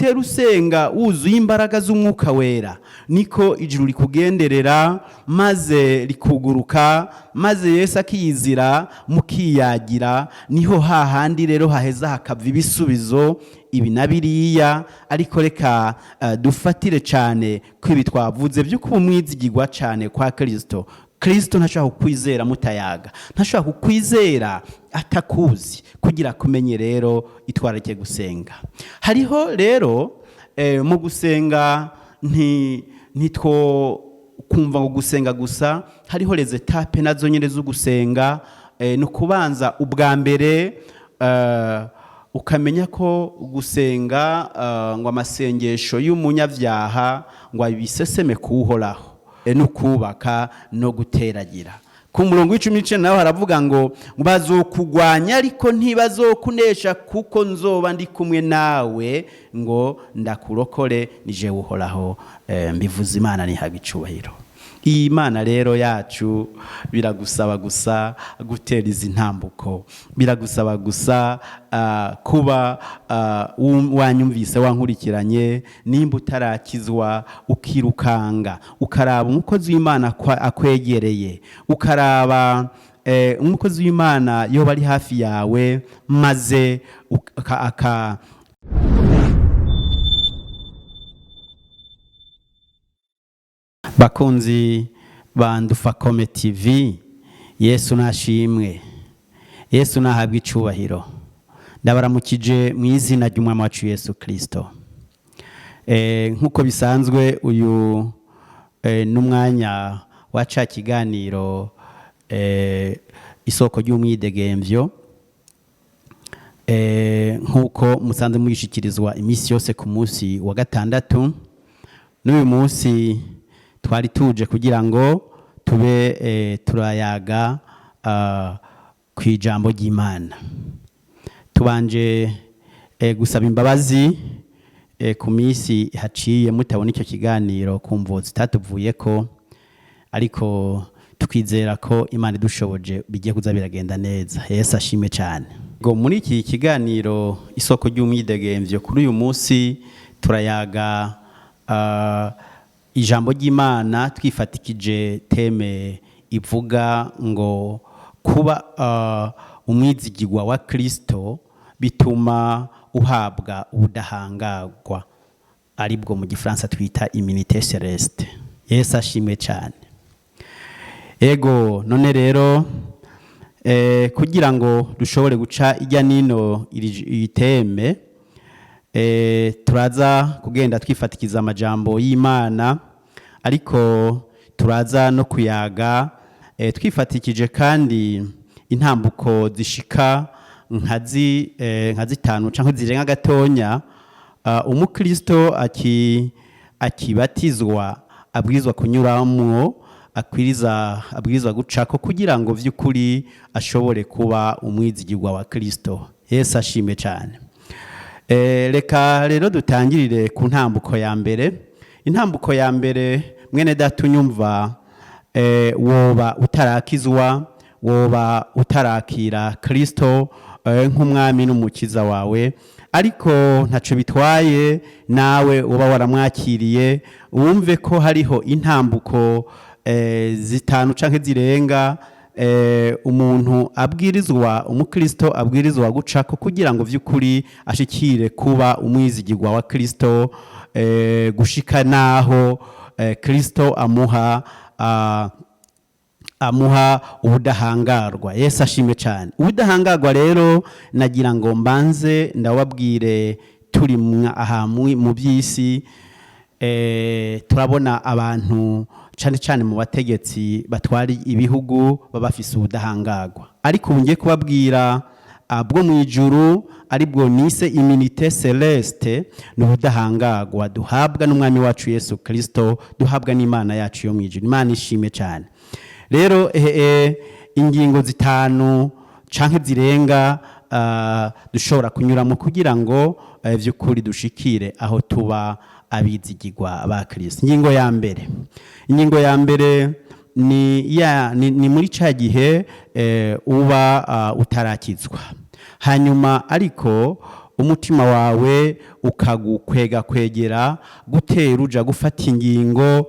utera usenga wuzuye imbaraga z'Umwuka Wera, niko ijuru rikugenderera maze rikuguruka, maze Yesu akiyizira mukiyagira. Niho hahandi rero haheza hakava ibisubizo ibi na biriya. Ariko reka dufatire cyane ko ibi twavuze byo kuba umwizigirwa cyane kwa Kirisito. Kirisito ntashobora kukwizera mutayaga, ntashobora kukwizera atakuzi. Kugira kumenye rero, itwararike gusenga. Hariho rero mu gusenga ntitwo kumva ngo gusenga gusa, hariho les étapes nazo nyine zo gusenga. Ni ukubanza ubwa mbere ukamenya ko gusenga ngo amasengesho y'umunyabyaha ngo abiseseme kuwuhoraho, no kubaka no guteragira. Ku murongo wa 19 naho haravuga ngo bazokugwanya ariko ntibazokunesha, kuko nzoba ndi kumwe nawe ngo ndakurokore, nije Uhoraho mbivuze. Imana nihabwa icubahiro. Iyi Mana rero yacu biragusaba gusa gutera izi ntambuko, biragusaba gusa kuba wanyumvise, wankurikiranye. Nimba utarakizwa, ukirukanga ukaraba umukozi w'Imana akwegereye, ukaraba umukozi w'Imana yoba ari hafi yawe, maze aka Bakunzi ba Ndufakome TV, Yesu nashimwe, Yesu nahabwa icubahiro. Ndabaramukije mu izina ry'Umwami wacu Yesu Kirisito. Nk'uko bisanzwe, uyu n'umwanya wa ca kiganiro Isoko ry'Umwidegemvyo, nk'uko musanzwe mugishikirizwa iminsi yose ku munsi wa gatandatu. N'uyu munsi twari tuje kugira ngo tube turayaga ku ijambo ry'Imana. Tubanje gusaba imbabazi ku minsi haciye mutabona icyo kiganiro ku mvo zitatuvuye ko, ariko twizera ko Imana idushoboje bigiye kuza biragenda neza. Yesu ashimwe cyane. Ngo muri iki kiganiro Isoko ry'Umwidegemvyo kuri uyu munsi turayaga ijambo ry'Imana twifatikije thème ivuga ngo kuba umwizigirwa wa Kristo bituma uhabwa ubudahangarwa, aribwo mu Gifaransa twita immunité céleste. Yesu ashimwe cyane. Ego, none rero kugira ngo dushobore guca ijya nino iyi thème, turaza kugenda twifatikiza amajambo y'Imana, ariko turaza no kuyaga twifatikije kandi intambuko zishika nka zitanu cyangwa zirenga gatonya umukristo akibatizwa abwirizwa kunyuramwo, abwirizwa gucako kugira ngo vy'ukuri ashobore kuba umwizigirwa wa Kristo. Yesu ashime cyane. Reka rero dutangirire ku ntambuko ya mbere. Intambuko ya mbere, mwene data unyumva, woba utarakizwa, woba utarakira Kristo nk'umwami n'umukiza wawe, ariko ntacyo bitwaye. Nawe uba waramwakiriye, wumve ko hariho intambuko zitanu canke zirenga umuntu abwirizwa, umukristo abwirizwa gucako kugira ngo vy'ukuri ashikire kuba umwizigirwa wa Kristo, gushika naho Kristo amuha ubudahangarwa. Yesu ashimwe cyane. Ubudahangarwa rero nagira ngo mbanze ndababwire, turi aha mu by'isi, turabona abantu cyane cyane mu bategetsi batwara ibihugu baba bafise ubudahangarwa, ariko ubu ngiye kubabwira bwo mu ijuru, aribwo nise immunité céleste. Ni ubudahangarwa duhabwa n'Umwami wacu Yesu Kirisito, duhabwa n'Imana yacu yo mu ijuru. Imana ishimwe cyane. Rero ingingo zitanu canke zirenga dushobora kunyuramo kugira ngo vy'ukuri dushikire aho tuba abizigirwa ba Kristo. Ingingo ya mbere ni muri ca gihe uba utarakizwa, hanyuma ariko Umutima wawe ukagukwega kwegera gutera uja gufata ingingo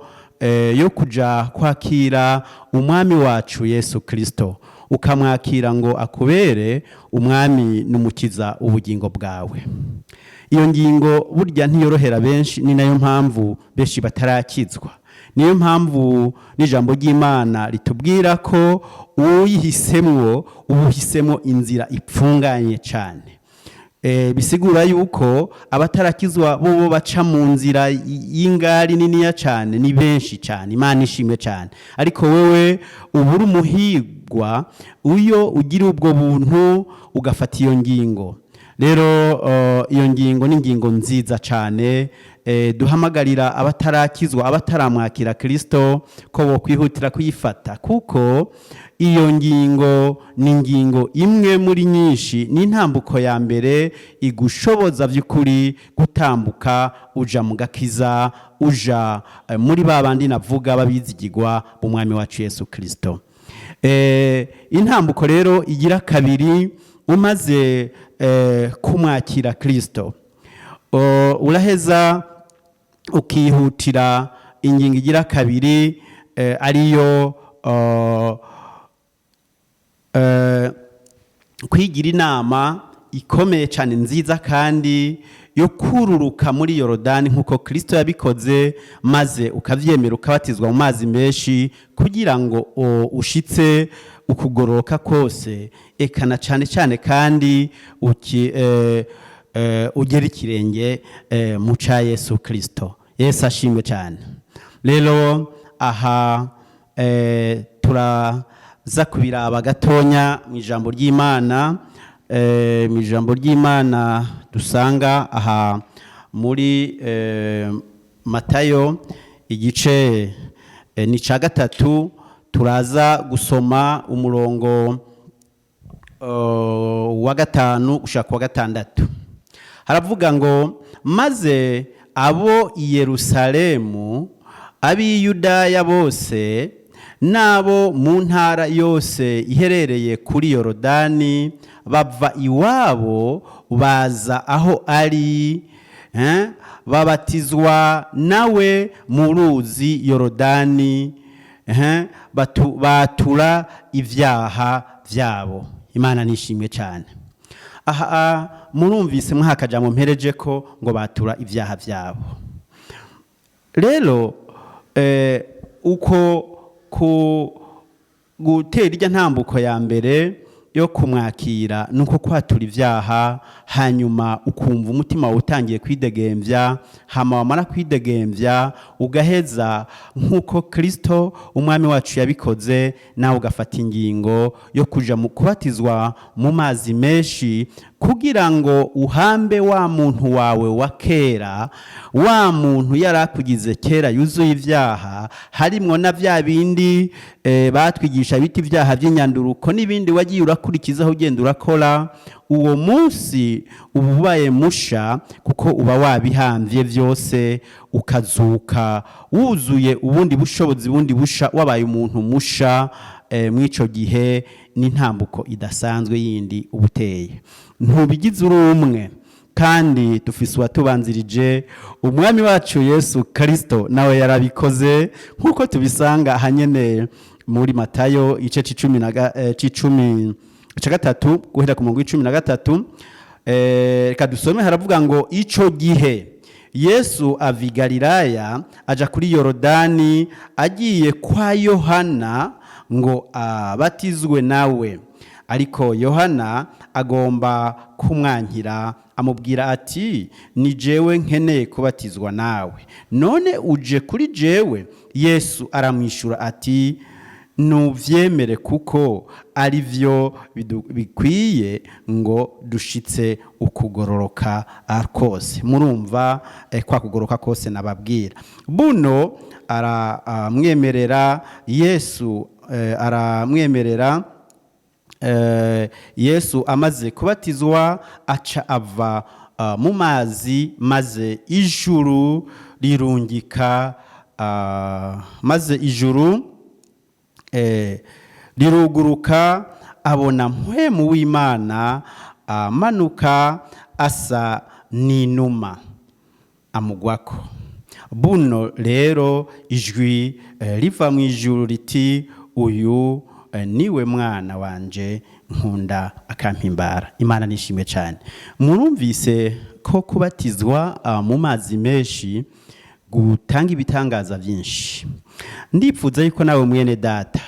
yo kuja kwakira umwami wacu Yesu Kristo, ukamwakira ngo akubere umwami n'umukiza ubugingo bwawe. Iyo ngingo burya ntiyorohera benshi, ni nayo mpamvu benshi batarakizwa. Niyo mpamvu n'ijambo ry'Imana ritubwira ko uyihisemwo uba uhisemo inzira ipfunganye cyane. Bisigura yuko abatarakizwa bo baca mu nzira y'ingari niniya cyane, ni benshi cyane. Imana ishimwe cyane. Ariko wewe uba uri umuhigwa iyo ugira ubwo buntu ugafata iyo ngingo. Rero iyo ngingo ni ingingo nziza cyane. Duhamagarira abatarakizwa, abataramwakira Kristo, ko bo kwihutira kuyifata, kuko iyo ngingo ni ingingo imwe muri nyinshi, ni intambuko ya mbere igushoboza by'ukuri gutambuka uja mu gakiza, uja muri ba bandi navuga babizigirwa b'umwami wacu Yesu Kristo. Intambuko rero igira kabiri, umaze kumwakira Kristo, uraheza ukihutira ingingo igira kabiri, ariyo kwigira inama ikomeye cyane, nziza kandi, yo kururuka muri Yorodani nk'uko Kristo yabikoze, maze ukabyemera, ukabatizwa mu mazi menshi kugira ngo ushitse ukugororoka kose, ekana cyane cyane kandi ugera ikirenge mu ca Yesu Kristo. Yesu ashimwe cyane. Rero aha turaza kubiraba gatonya mu ijambo ry'Imana, mu ijambo ry'Imana dusanga aha muri Matayo igice ni ca gatatu. Turaza gusoma umurongo wa gatanu gushaka wa gatandatu. Haravuga ngo: "Maze abo i Yerusalemu, ab'i Yudaya bose n'abo mu ntara yose iherereye kuri Yorodani bava iwabo baza aho ari, babatizwa nawe mu ruzi Yorodani, batura ibyaha byabo." Imana nishimwe cyane. Aha murumvise mwakajambo mpereje ko ngo batura ibyaha byabo. Rero uko ku gutera irya ntambuko ya mbere yo kumwakira ni uko kwatura ibyaha, hanyuma ukumva umutima wawe utangiye kwidegembya. Hama wamara kwidegembya, ugaheza nk'uko Kristo umwami wacu yabikoze, nawe ugafata ingingo yo kuja mu kubatizwa mu mazi menshi kugira ngo uhambe wa muntu wawe wa kera, wa muntu yari akugize kera yuzuye ibyaha, harimwo na bya bindi batwigisha bita ibyaha by'inyanduruko n'ibindi wagiye urakurikizaho ugenda urakora. Uwo munsi uba ubaye musha, kuko uba wabihambye byose, ukazuka wuzuye ubundi bushobozi bundi busha, wabaye umuntu musha. Mw'ico gihe n'intambuko idasanzwe yindi uba uteye. Ntubigize uri umwe, kandi dufise uwatubanzirije, umwami wacu Yesu Kristo, nawe yarabikoze nk'uko tubisanga ahanyene muri Matayo igice c'icumi ca gatatu guhera ku murongo w'13. Reka dusome. Haravuga ngo: "Ico gihe Yesu ava i Galilaya aja kuri Yorodani agiye kwa Yohana ngo abatizwe nawe. Ariko Yohana agomba kumwankira, amubwira ati: 'Ni jewe nkeneye kubatizwa nawe, none uje kuri jewe?' Yesu aramwishyura ati: 'Nuvyemere, kuko ari byo bikwiye ngo dushitse ukugororoka kose.'" Murumva kwa kugororoka kose nababwira. Buno aramwemerera Yesu, aramwemerera. Yesu amaze kubatizwa aca ava mu mazi, maze ijuru rirungika, maze ijuru riruguruka, abona Mpwemu w'Imana amanuka. asa n'inuma amugwako. Buno rero ijwi riva mu ijuru riti: "Uyu niwe mwana wanje nkunda akampimbara." Imana nishimwe cyane. Murumvise ko kubatizwa mu mazi menshi gutanga ibitangaza byinshi. Ndipfuza yuko nawe, mwene data,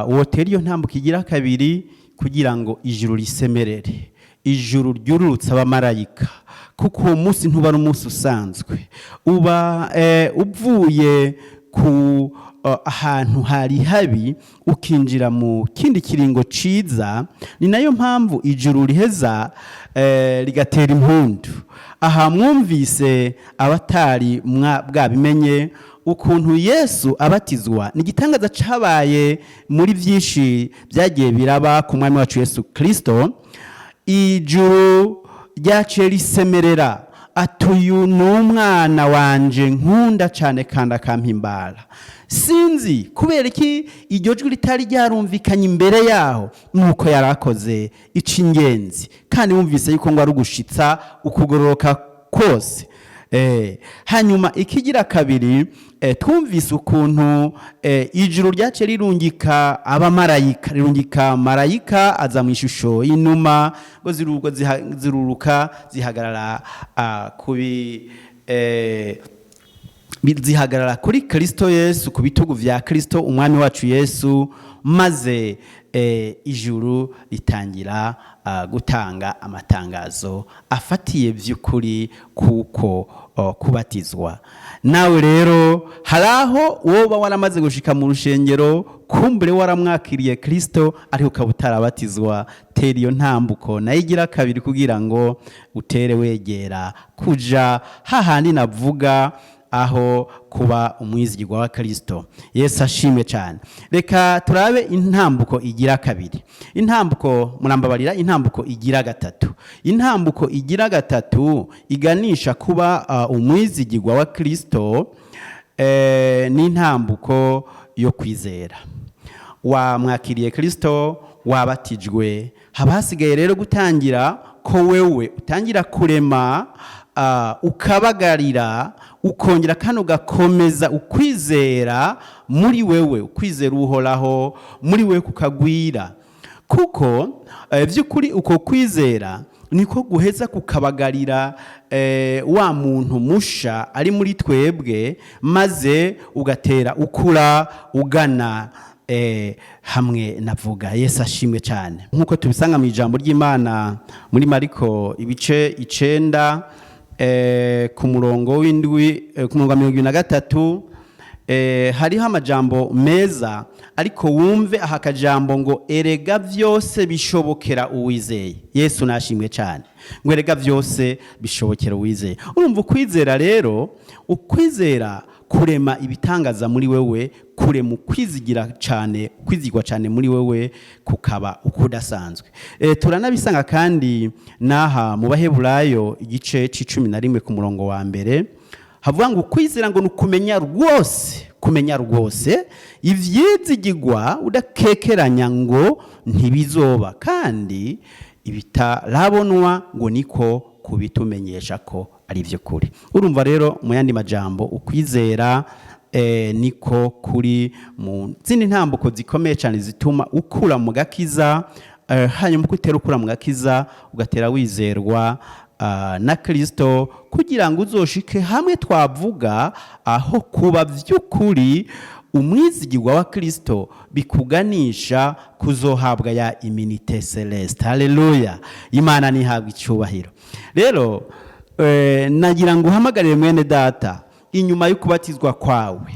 wotera iyo ntambuko igira kabiri kugira ngo ijuru risemerere, ijuru ryururutse abamarayika, kuko uwo munsi ntuba ari umunsi usanzwe. Uba uvuye ku ahantu hari habi ukinjira mu kindi kiringo ciza. Ni nayo mpamvu ijuru riheza rigatera impundu. Aha mwumvise, abatari bwabimenye, ukuntu Yesu abatizwa ni igitangaza cabaye muri byinshi byagiye biraba ku Mwami wacu Yesu Kirisito. Ijuru ryaciye risemerera ati: "Uyu ni umwana wanje nkunda cyane kandi akampimbara." Sinzi kubera iki iryo jwi ritari ryarumvikanye imbere yaho, nuko yari akoze icy'ingenzi, kandi wumvise yuko ngo ari ugushitsa ukugororoka kose. Hanyuma ikigira kabiri, twumvise ukuntu ijuru ryaciye rirungika abamarayika, rirungika marayika aza mu ishusho y'inuma, ngo ziruruka zihagarara zihagarara kuri Kristo Yesu, ku bitugu vya Kristo Umwami wacu Yesu, maze ijuru ritangira gutanga amatangazo afatiye by'ukuri kuko kubatizwa. Nawe rero hari aho woba waramaze gushika mu rushengero, kumbure waramwakiriye Kristo, ariko ukaba utarabatizwa. Tera iyo ntambuko nayo igira kabiri kugira ngo utere wegera kuja hahandi navuga, aho kuba umwizigirwa wa Kristo. Yesu ashimwe cyane. Reka turabe intambuko igira kabiri, intambuko, murambabarira, intambuko igira gatatu. Intambuko igira gatatu iganisha kuba umwizigirwa wa Kristo ni intambuko yo kwizera. Wamwakiriye Kristo, wabatijwe, haba hasigaye rero gutangira ko wewe utangira kurema, ukabagarira, ukongera kandi ugakomeza ukwizera muri wewe, ukwizera Uhoraho muri wewe kukagwira, kuko by'ukuri uko kwizera niko guheza kukabagarira wa muntu musha ari muri twebwe, maze ugatera ukura ugana hamwe navuga. Yesu ashimwe cyane. Nk'uko tubisanga mu ijambo ry'Imana muri Mariko ibice 9, ku murongo w'indwi, ku murongo wa 23, hariho amajambo meza, ariko wumve aha kajambo ngo: "Erega byose bishobokera uwizeye." Yesu nashimwe cyane. Ngo: "Erega byose bishobokera uwizeye." Urumva ukwizera rero, ukwizera kurema ibitangaza muri wewe, kurema ukwizigira cyane, kwizigwa cyane muri wewe kukaba ukudasanzwe. Turanabisanga kandi n'aha mu Baheburayo igice c'11 ku murongo wa mbere, havuga ngo ukwizera ngo ni ukumenya rwose, kumenya rwose ivyizigirwa, udakekeranya ngo ntibizoba, kandi ibitarabonwa ngo niko kubitumenyesha ko ari iby'ukuri. Urumva rero, mu yandi majambo, ukwizera niko kuri mu zindi ntambuko zikomeye cyane zituma ukura mu gakiza. Hanyuma uko utera ukura mu gakiza, ugatera wizerwa na Kristo, kugira ngo uzoshike hamwe twavuga aho kuba by'ukuri umwizigirwa wa Kristo, bikuganisha kuzohabwa ya immunité céleste. Haleluya, Imana nihabwa icyubahiro. Rero nagira ngo uhamagarire mwene data, inyuma yo kubatizwa kwawe,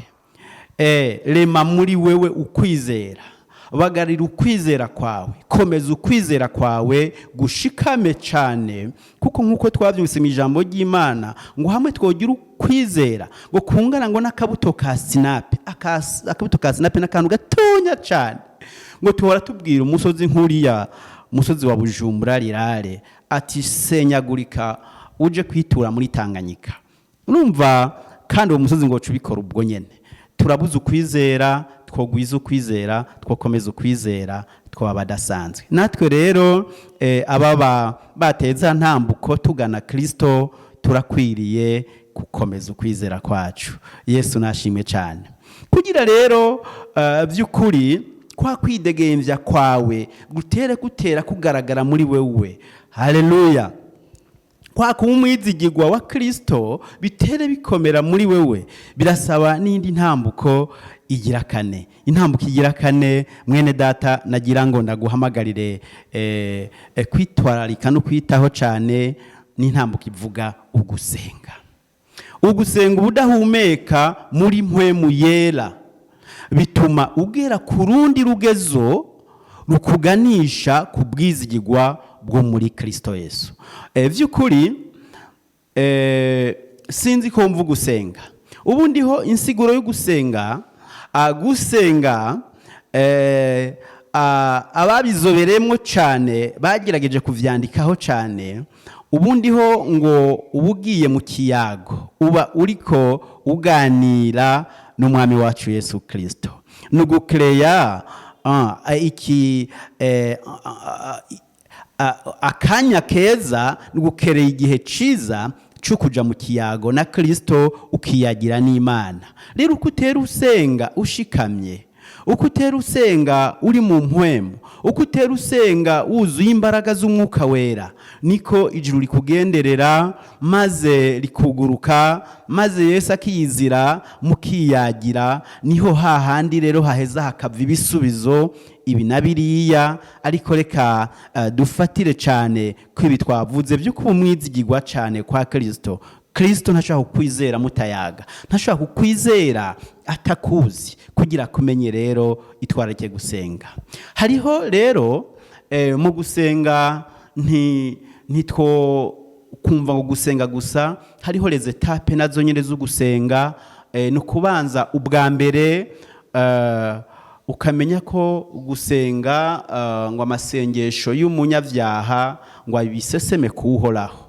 rema muri wewe ukwizera, bagarira ukwizera kwawe, komeza ukwizera kwawe gushikame cyane, kuko nk'uko twabyumvise mu ijambo ry'Imana ngo hamwe twogira ukwizera ngo kungana ngo n'akabuto ka sinape. Akabuto ka sinape ni akantu gatonya cyane. Ngo tuhora tubwira umusozi nk'uriya umusozi wa Bujumbura rirare ati: "Senyagurika uje kwitura muri Tanganyika." Urumva kandi uwo musozi ngo ubikora ubwo nyene. Turabuze ukwizera. Twogwiza ukwizera, twokomeza ukwizera. Twaba badasanzwe natwe rero, ababa bateza ntambuko tugana Kristo, turakwiriye gukomeza ukwizera kwacu. Yesu nashimwe cyane. Kugira rero by'ukuri kwa kwidegembya kwawe gutere gutera kugaragara muri wewe, haleluya, kwa kuba umwizigirwa wa Kristo bitere bikomera muri wewe, birasaba n'indi ntambuko igira kane. Intambuko igira kane, mwene data, nagira ngo ndaguhamagarire kwitwararika no kwitaho cyane, n'intambuko ivuga ugusenga. Ugusenga ubudahumeka muri mpwemu yera bituma ugera ku rundi rugezo rukuganisha ku bwizigirwa bwo muri Kristo Yesu. By'ukuri sinzi ko mvuga gusenga ubundi ho insiguro yo gusenga, gusenga, ababizobereyemo cyane bagerageje kuvyandikaho cyane. Ubundi ho ngo uba ugiye mu kiyago, uba uriko uganira n'umwami wacu Yesu Kristo, ni ugukereya iki akanya keza, ni ugukereye igihe ciza cyo kuja mu kiyago na Kristo, ukiyagira n'Imana. Rero uko utera usenga ushikamye, uko utera usenga uri mu mpwemu, uko utera usenga wuzuye imbaraga z'umwuka wera, niko ijuru rikugenderera maze rikuguruka, maze Yesu akiyizira mukiyagira. Niho hahandi rero haheza hakava ibisubizo ibi na biriya. Ariko reka dufatire cyane ko ibi twavuze byo kuba umwizigirwa cyane kwa Kristo. Kristo ntashobora kukwizera mutayaga, ntashobora kukwizera atakuzi. Kugira kumenye rero, itwararike gusenga. Hariho rero mu gusenga ntitwo kumva ngo gusenga gusa, hariho les étapes nazo nyine zo gusenga. Ni ukubanza ubwa mbere ukamenya ko gusenga, ngo amasengesho y'umunyabyaha ngo abiseseme kuwuhoraho.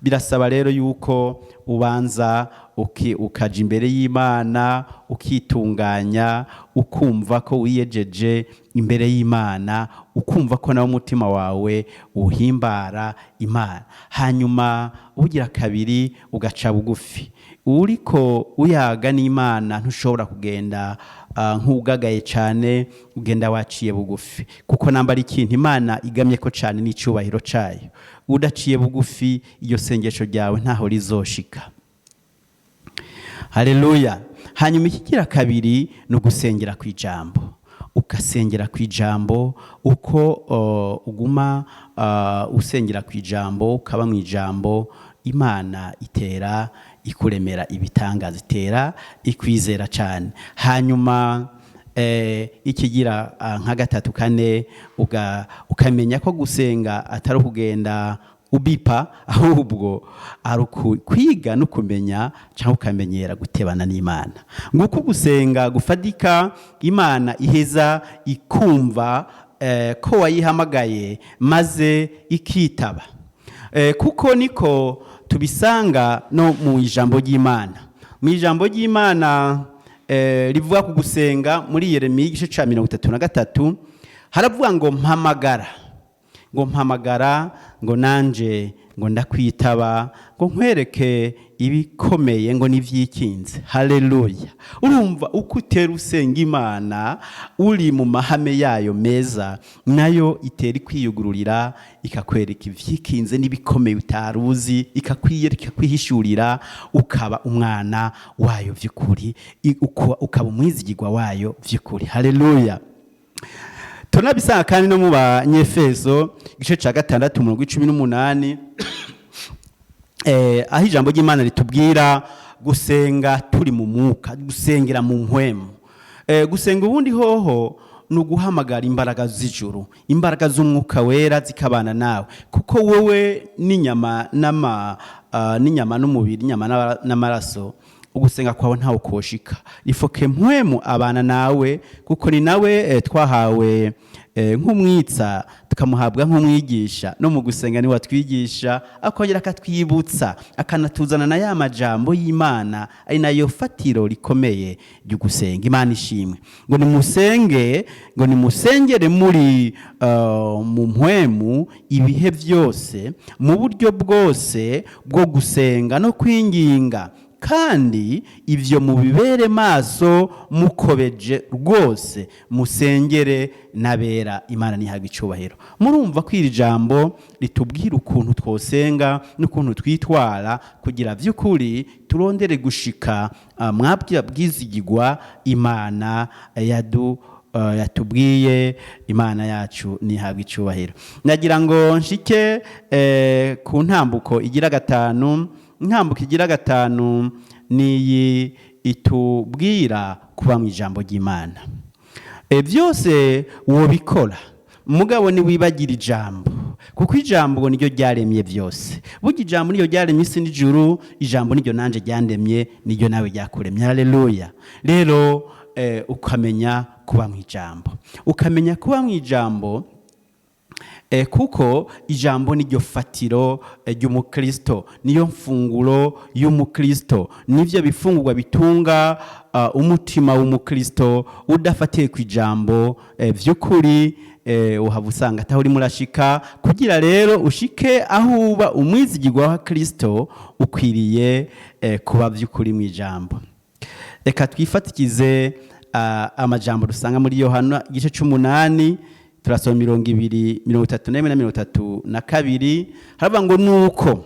Birasaba rero yuko ubanza ukaja imbere y'Imana, ukitunganya, ukumva ko wiyejeje imbere y'Imana, ukumva ko nawe umutima wawe uhimbara Imana. Hanyuma ugira kabiri, ugaca bugufi. Uriko uyaga n'Imana ntushobora kugenda nk'ugagaye cyane, ugenda waciye bugufi, kuko nambara ikintu Imana igamye ko cyane n'icyubahiro cyayo. Udaciye bugufi, iyo sengesho ryawe ntaho rizoshika. Haleluya. Hanyuma ikigira kabiri ni ugusengera ku ijambo, ugasengera ku ijambo. Uko uguma usengera ku ijambo, ukaba mu ijambo, Imana itera ikuremera ibitangaza, itera ikwizera cyane. Hanyuma ikigira nka gatatu, kane, ukamenya ko gusenga atari ukugenda ubipa, ahubwo ari kwiga no kumenya cyangwa ukamenyera gutebana n'Imana. Nguko gusenga gufatika, Imana iheza ikumva ko wayihamagaye maze ikitaba. Kuko niko tubisanga no mu ijambo ry'Imana. Mu ijambo ry'Imana rivuga ku gusenga, muri Yeremiya igice cya 33, haravuga ngo mpamagara, ngo mpamagara, ngo nanje ngo ndakwitaba, ngo nkwereke ibikomeye ngo n'ivyikinze. Haleluya. Urumva, uko utera usenga Imana uri mu mahame yayo meza, nayo itera ikwiyugururira, ikakwereka ivyikinze n'ibikomeye utaruzi, ikakwiyereka, ikakwihishurira, ukaba umwana wayo vy'ukuri, ukaba umwizigirwa wayo vy'ukuri. Haleluya. Tunabisanga kandi no mu Banyefeso igice cya 6, umurongo w'18, aho ijambo ry'Imana ritubwira gusenga turi mu mwuka, gusengera mu mpwemu. Gusenga ubundi hoho ni uguhamagara imbaraga z'ijuru, imbaraga z'umwuka wera zikabana nawe, kuko wowe n'inyama n'umubiri, inyama n'amaraso, ugusenga kwawe ntawe koshika. Ifoke mpwemu abana nawe, kuko ni nawe twahawe nk'umwitsa. Tukamuhabwa nk'umwigisha. No mu gusenga niwe atwigisha, akongera akatwibutsa, akanatuzana na ya majambo y'Imana, ari nayo fatiro rikomeye ryo gusenga. Imana ishimwe. Ngo nimusenge, ngo nimusengere muri mu mpwemu ibihe byose, mu buryo bwose bwo gusenga no kwinginga, kandi ibyo mubibere maso mukobeje rwose, musengere n'abera. Imana ntihabwe icyubahiro. Murumva ko iri jambo ritubwira ukuntu twosenga n'ukuntu twitwara kugira by'ukuri turondere gushika mwabwira bwizigigwa Imana yadu yatubwiye. Imana yacu ntihabwe icyubahiro. Nagira ngo nshike ku ntambuko igira gatanu. Intambuko igira gatanu niyi itubwira kuba mu ijambo ry'Imana. Byose wobikora, mugabo ntiwibagira ijambo, kuko ijambo niryo ryaremye byose. Burya ijambo niryo ryaremye isi n'ijuru, ijambo niryo nanje ryandemye, niryo nawe ryakuremye. Haleluya! Rero ukamenya kuba mu ijambo, ukamenya kuba mu ijambo, kuko ijambo niryo fatiro ry'umukristo, niyo mfunguro y'umukristo, nivyo bifungurwa bitunga umutima w'umukristo. Udafatiye ku ijambo, vy'ukuri uhava usanga ataho urimo urashika. Kugira rero ushike aho uba umwizigirwa wa Kristo, ukwiriye kuba vy'ukuri mu ijambo. Reka twifatikize amajambo dusanga muri Yohana igice c'umunani, turasoma 20, 31 na 32. Haravuga ngo: "Nuko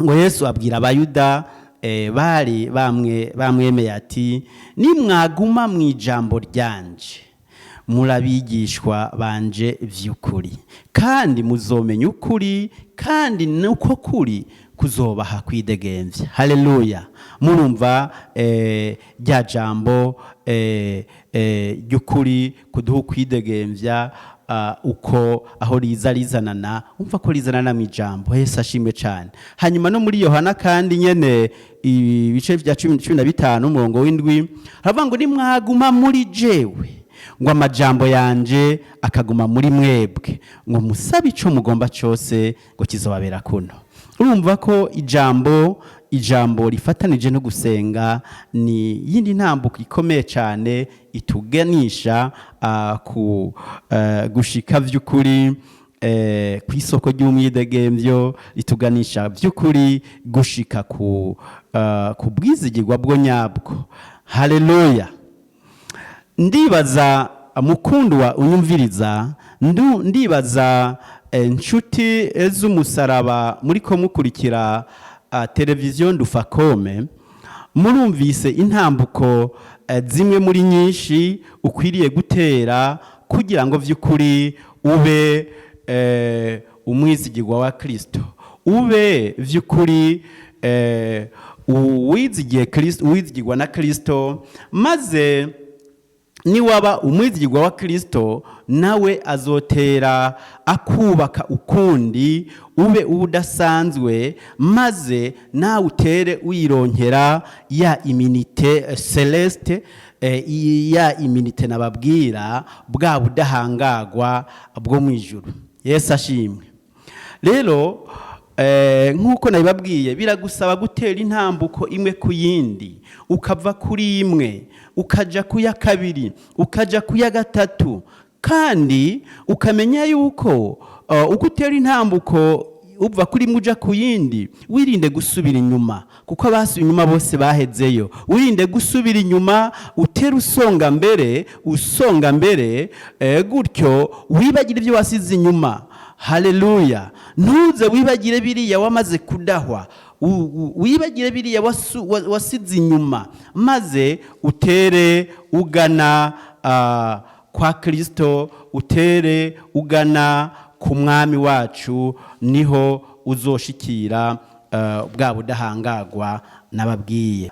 ngo Yesu abwira Abayuda bari bamwe bamwemeye ati: 'Nimwaguma mu ijambo ryanje, murabigishwa banje vy'ukuri, kandi muzomenya ukuri, kandi nuko kuri kuzobaha kwidegemvya.'" Haleluya! Murumva rya jambo ry'ukuri kuduha ukwidegemvya, uko aho riza rizanana, umva ko rizanana mu ijambo. Yesu ashimwe cyane. Hanyuma no muri Yohana kandi nyene, ibice bya 15, umurongo w'indwi, haravuga ngo: "Nimwaguma muri jewe, ngo amajambo yanje akaguma muri mwebwe, ngo musabe ico mugomba cyose, ngo kizobabera kuno." Urumva ko ijambo rifatanije no gusenga ni yindi ntambuko ikomeye cyane ituganisha ku gushika vy'ukuri ku isoko ry'umwidegemvyo, ituganisha by'ukuri gushika ku bwizigirwa bwo nyabwo. Haleluya! Ndibaza, mukundwa unyumviriza, ndibaza nshuti z'umusaraba muriko mukurikira televiziyo Ndufakome, murumvise intambuko zimwe muri nyinshi ukwiriye gutera kugira ngo vy'ukuri ube umwizigirwa wa Kristo, ube vy'ukuri uwizigiye Kristo, uwizigirwa na Kristo. Maze niwaba umwizigirwa wa Kristo, nawe azotera akubaka ukundi, ube udasanzwe, maze nawe utere wironkera ya immunité céleste, ya immunité nababwira, bwa budahangagwa bwo mu ijuru. Yesu ashimwe. Rero nk'uko nabibabwiye, biragusaba gutera intambuko imwe ku yindi, ukava kuri imwe ukaja ku ya kabiri, ukaja ku ya gatatu, kandi ukamenya yuko uko utera intambuko uva kuri imwe uja ku yindi, wirinde gusubira inyuma, kuko abasubiye inyuma bose bahezeyo. Wirinde gusubira inyuma, utera usonga mbere, usonga mbere, gutyo wibagire ibyo wasize inyuma. Haleluya! Ntuze wibagire biriya wamaze kudahwa, wibagire biriya wasize inyuma, maze utere ugana kwa Kristo, utere ugana ku mwami wacu, niho uzoshikira bwa budahangagwa nababwiye.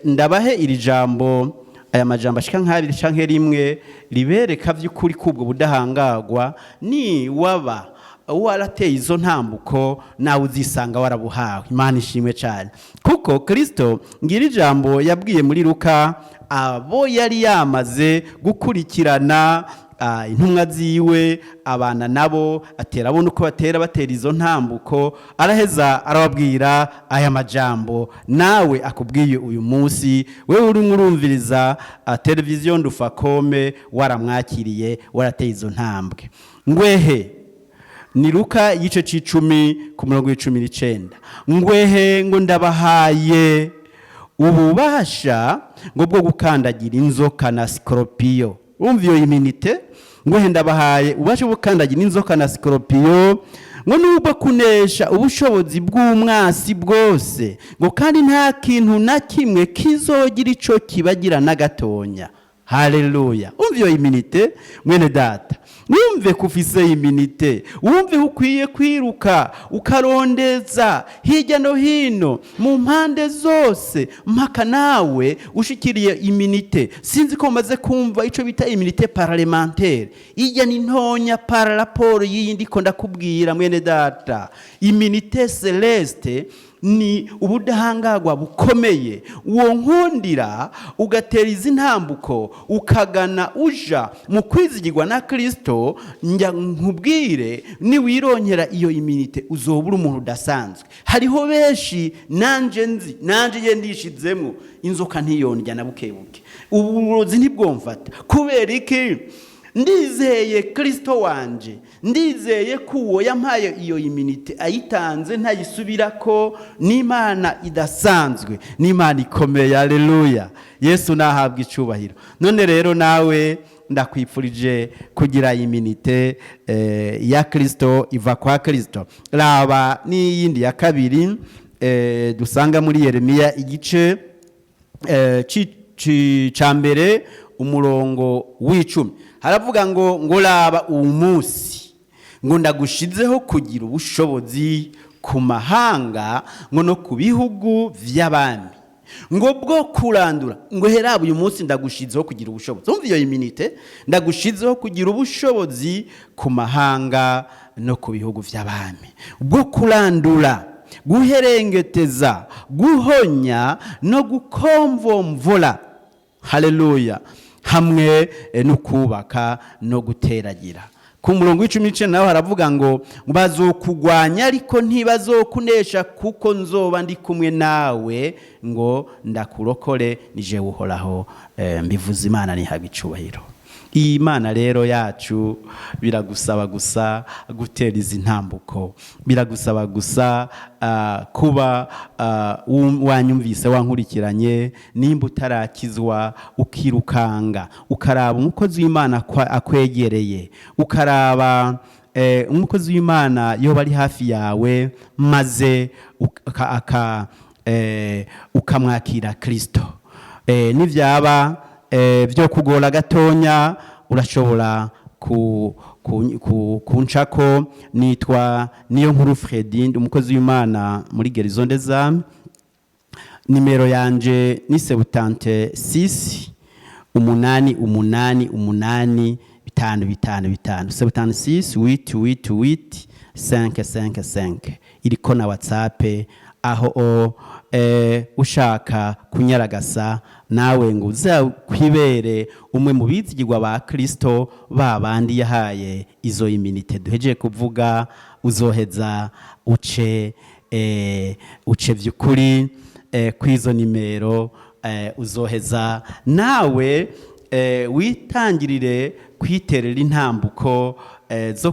Ndabahe iri jambo, aya majambo ashika nk'abiri canke rimwe, ribereka vy'ukuri k'ubwo budahangagwa. Ni waba warateye izo ntambuko, nawe uzisanga warabuhawe. Imana ishimwe cyane, kuko Kristo ngira ijambo yabwiye muri Luka abo yari yamaze gukurikirana. intumwa ziwe, abana nabo, atera abona uko batera batera izo ntambuko, araheza arababwira aya majambo nawe akubwiye uyu munsi, wewe urimo urumviriza televiziyo Ndufakome, waramwakiriye, warateye izo ntambwe. Ngwehe, ni Luka igice c'icumi ku murongo w'19. Ngwehe, ngo ndabahaye ububasha ngo bwo gukandagira inzoka na sikoropiyo. Wumva iyo immunité? Ngwehe, ndabahaye ububasha bwo gukandagira inzoka na sikoropiyo, ngo nubwo kunesha ubushobozi bw'umwasi bwose, ngo kandi nta kintu na kimwe kizogira ico kibagira na gatonya. Haleluya! Umva iyo immunité, mwene data, wumve ko ufise immunité, wumve ko ukwiye kwiruka ukarondeza hirya no hino mu mpande zose mpaka nawe ushikiriye immunité. Sinzi ko umaze kumva ico bita immunité parlementaire. Ijya ni ntonya par rapport y'iyindi ko ndakubwira, mwene data. Immunité céleste ni ubudahangarwa bukomeye. Uwo nkundira ugatera izi ntambuko, ukagana uja mu kwizigirwa na Kirisito. Njya nkubwire, niwironkera iyo immunité uzobura umuntu udasanzwe. Hariho benshi nanje nzi, nanje ye ndishizemwo, inzoka ntiyondya na bukebuke, uburozi ntibwomfata. Kubera iki? Ndizeye Kirisito wanje, ndizeye ko uwo yampaye iyo immunité ayitanze ntayisubira, ko n'Imana idasanzwe, n'Imana ikomeye. Aleluya! Yesu nahabwa icubahiro. None rero nawe ndakwifurije kugira immunité ya Kirisito, iva kwa Kirisito. Raba n'iyindi ya kabiri dusanga muri Yeremiya igice ca mbere umurongo w'10. Haravuga ngo raba uwu munsi, ngo ndagushizeho kugira ubushobozi ku mahanga, ngo no ku bihugu vy'abami, ngo bwo kurandura. Ngo heraba uyu munsi ndagushizeho kugira ubushobozi. Umva iyo immunité: ndagushizeho kugira ubushobozi ku mahanga no ku bihugu vy'abami, bwo kurandura, guherengeteza, guhonya no gukomvomvora, haleluya, hamwe no kubaka no guteragira. Ku murongo w'19 naho haravuga ngo bazokugwanya ariko ntibazokunesha, kuko nzoba ndi kumwe nawe ngo ndakurokore, nije Uhoraho mbivuze. Imana nihabwa icubahiro. Iyi Mana rero yacu biragusaba gusa gutera izi ntambuko, biragusaba gusa kuba wanyumvise, wankurikiranye. Nimba utarakizwa, ukirukanga ukaraba umukozi w'Imana akwegereye, ukaraba umukozi w'Imana yoba ari hafi yawe, maze ukamwakira Kristo. Nivyaba byo kugora gatonya, urashobora kuncako. Nitwa Niyo Nkuru Fredi, ndi umukozi w'Imana muri Guérison des Âmes. Nimero yanje ni 76 8 8 8 5 5 5, 76 8 8 8 5 5 5. Iriko na WhatsApp, aho o ushaka kunyaragasa nawe ngo uzakwibere umwe mu bizigirwa ba Kristo, ba bandi yahaye izo immunité duhejeje kuvuga, uzoheza uce vy'ukuri kw'izo nimero, uzoheza nawe witangirire kwiterera intambuko zo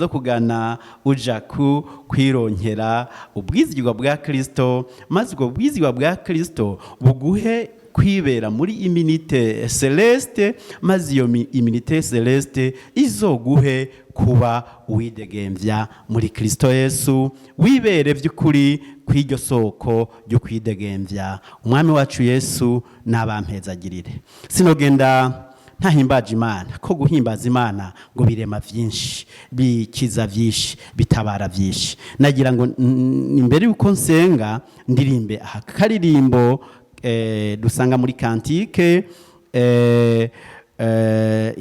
kugana uja ku kwironkera ubwizigirwa bwa Kristo, maze ubwo bwizigirwa bwa Kristo buguhe kwibera muri immunité céleste, maze iyo immunité céleste izoguhe kuba uwidegemvya muri Kristo Yesu, wibere by'ukuri kw'iryo soko ryo kwidegemvya. Umwami wacu Yesu n'abampezagirire. Sinogenda ntahimbaje Imana, ko guhimbaza Imana ngo birema byinshi, bikiza byinshi, bitabara byinshi. Nagira ngo imbere yuko nsenga ndirimbe aha karirimbo dusanga muri cantique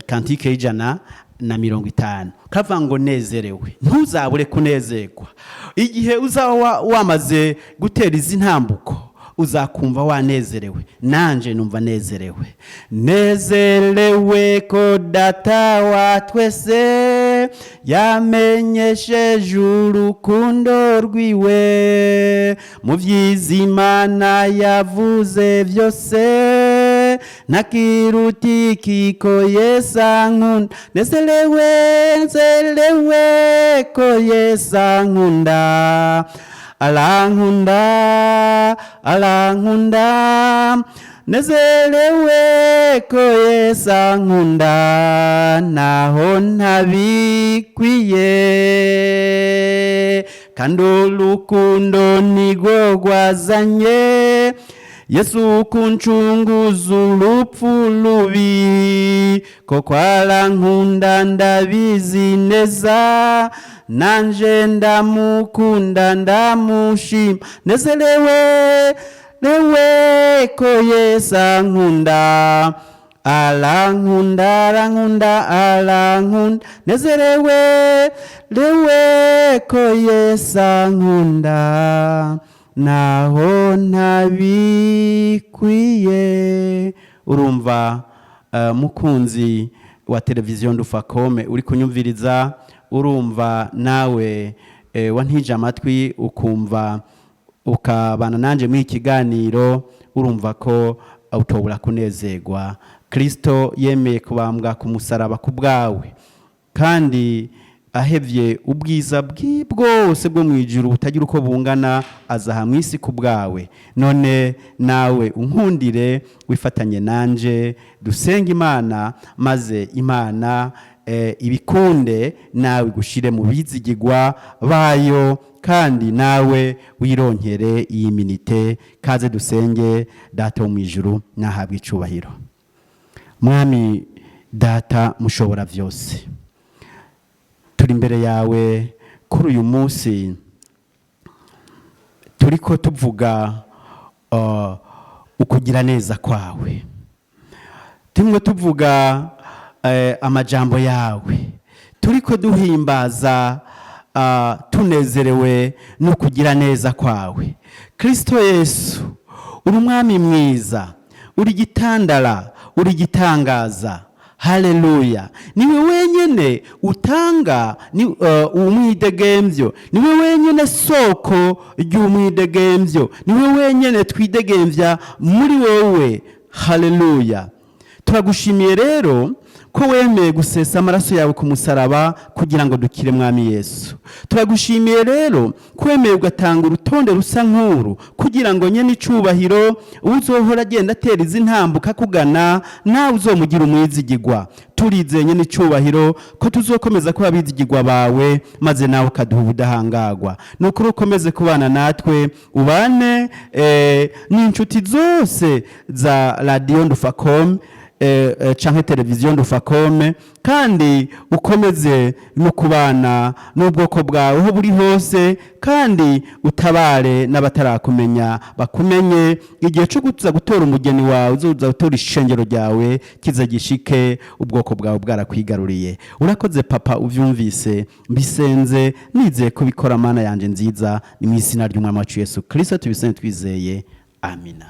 cantique y'150, kavuga ngo nezerewe. Ntuzabure kunezerwa igihe uzaba wamaze gutera izi ntambuko. Uzakumva wanezerewe, nanje numva nezerewe. Nezerewe ko Data wa twese yamenyesheje urukundo rwiwe. Mu vy'Imana yavuze vyose, ntakirutiki ko Yesu ankunda. Nezerewe, nezerewe ko Yesu ankunda, arankunda, arankunda. Nezerewe ko Yesu ankunda naho ntabikwiye, kandi urukundo nirwo rwazanye Yesu kuncunguza urupfu rubi. Koko arankunda, ndabizi neza, nanje ndamukunda, ndamushima. Nezerewe rewe ko Yesu ankunda, arankunda, arankunda, arankunda. Nezerewe rewe ko Yesu ankunda naho ntabikwiye. Urumva, mukunzi wa televiziyo Ndufakome uri kunyumviriza, urumva nawe wantije amatwi ukumva ukabana nanje muri iki kiganiro, urumva ko utobura kunezerwa. Kristo yemeye kubambwa ku musaraba ku bwawe, kandi ahevye ubwiza bwose bwo mu ijuru butagira uko bungana, azaha mu isi ku bwawe. None nawe unkundire wifatanye nanje dusenge Imana, maze Imana ibikunde, nawe igushire mu bizigigwa bayo, kandi nawe wironkere iyi minite. Kaze dusenge. Data wo mu ijuru, nahabwe icubahiro. Mwami Data mushobora byose, turi imbere yawe kuri uyu munsi, turiko tuvuga ukugira neza kwawe, turimo tuvuga amajambo yawe, turiko duhimbaza, tunezerewe no kugira neza kwawe. Kristo Yesu, uri umwami mwiza, uri igitandara, uri igitangaza. Haleluya! Niwe wenyine utanga ni umwidegembyo, niwe wenyine soko ry'umwidegembyo, niwe wenyine twidegembya muri wowe. Haleluya! Turagushimiye rero ko wemeye gusesa amaraso yawe ku musaraba kugira ngo dukire. Mwami Yesu, turagushimiye rero ko wemeye ugatanga urutonde rusa nk'uru kugira ngo nyene icubahiro uzohora agenda atera izi ntambuka kugana nawe uzomugira umwizigigwa. Turizeye, nyene icubahiro, ko tuzokomeza kuba abizigigwa bawe, maze nawe ukaduha ubudahangagwa. Ni ukuri ukomeze kubana natwe, ubane n'inshuti zose za Radiyo Ndufacom canke televiziyo Ndufakome, kandi ukomeze no kubana n'ubwoko bwawe aho buri hose, kandi utabare n'abatarakumenya bakumenye. Igihe cyo kuza gutora umugeni wawe, uzoza gutora ishengero ryawe, kiza gishike ubwoko bwawe bwarakwigaruriye. Urakoze Papa, uvyumvise mbisenze nizeye kubikora. Mana yanje nziza, ni mu izina ry'Umwami wacu Yesu Kristo tubisenze twizeye, amina.